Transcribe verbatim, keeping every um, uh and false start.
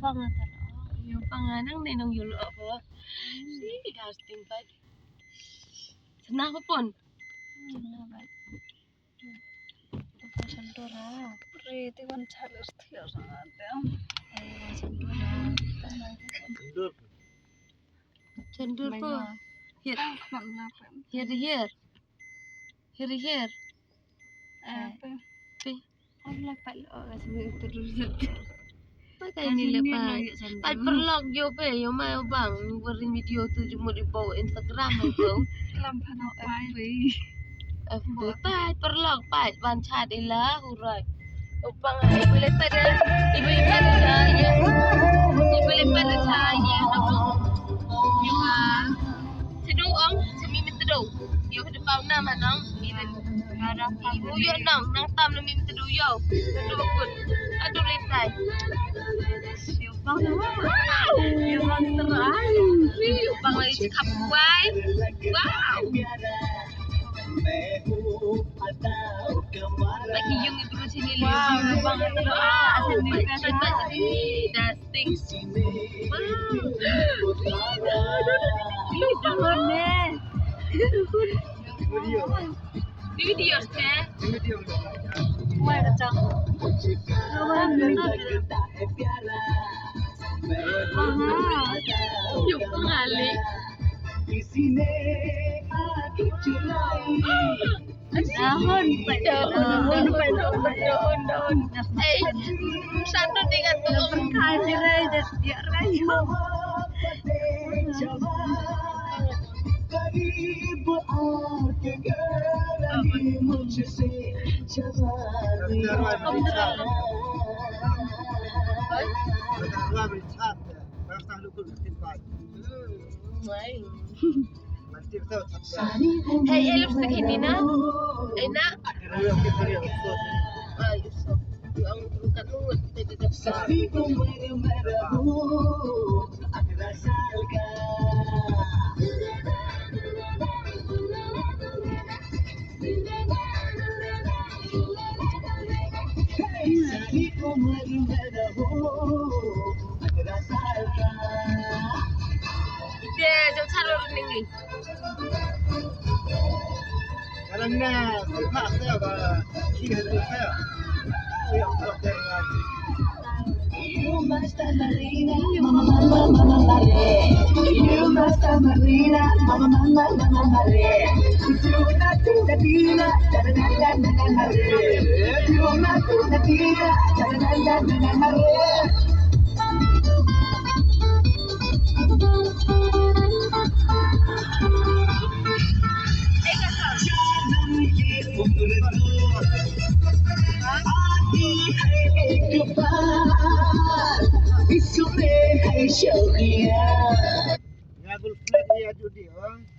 Pang ata. Yo pang nang ne nang yo lo apa? Si dar ting bai. Sana apa pun? Sana bai. Apa santura? Pre te wan chalus thiyo sana tem. Santura. Sandur. Chandur ko. Here. Here, here. Here, here. Apa? Pi. Apa lah pak lo ka sini terus. Pakai ni lepas. Pat perlok yo pe, yo mai bang. Ni beri video tu jumut di bawah Instagram ko. Lam panau pai. Pai paralok pat ban chat ila hurai. Upang ibu lepat dah, ibu lepat dah ya. Ibu lepat dah ya. Nama? Nama? Sedu ong, semi mentedu. Yo depan nama nong. Ibu yo nong, nang tam nami mentedu yo. Sedu pun. Aduh lepai. Yo bang. Yo bang terai. Yo bang lagi cakap wai. Wow. Lagi yung ibu sini. Wow, bang. Wow, bang. Dah sting. Wow. Ini jangan deh. Video. Video sih. Wah, datang. Aha. Yung pangali. Dahon, dahon, dahon, dahon, dahon. Eh, satu dengan tu. Kai rai, dia rai. Hey, eh, lipstick ini na. Eh, na. Ah, you so. You ang bukan ngut. Tadi dah. Ite, jauh char orang ni. Dalam na, sifat saya ba, ki hadu saya. Saya tak ada. You must have Marina, mama, mama, mama, Marina. You must have Marina, mama, mama, mama, Marina. You must have Marina, mama, mama, mama, Marina. You must have Marina, mama, mama, mama, Marina. Nga bul flag ya judi, oh.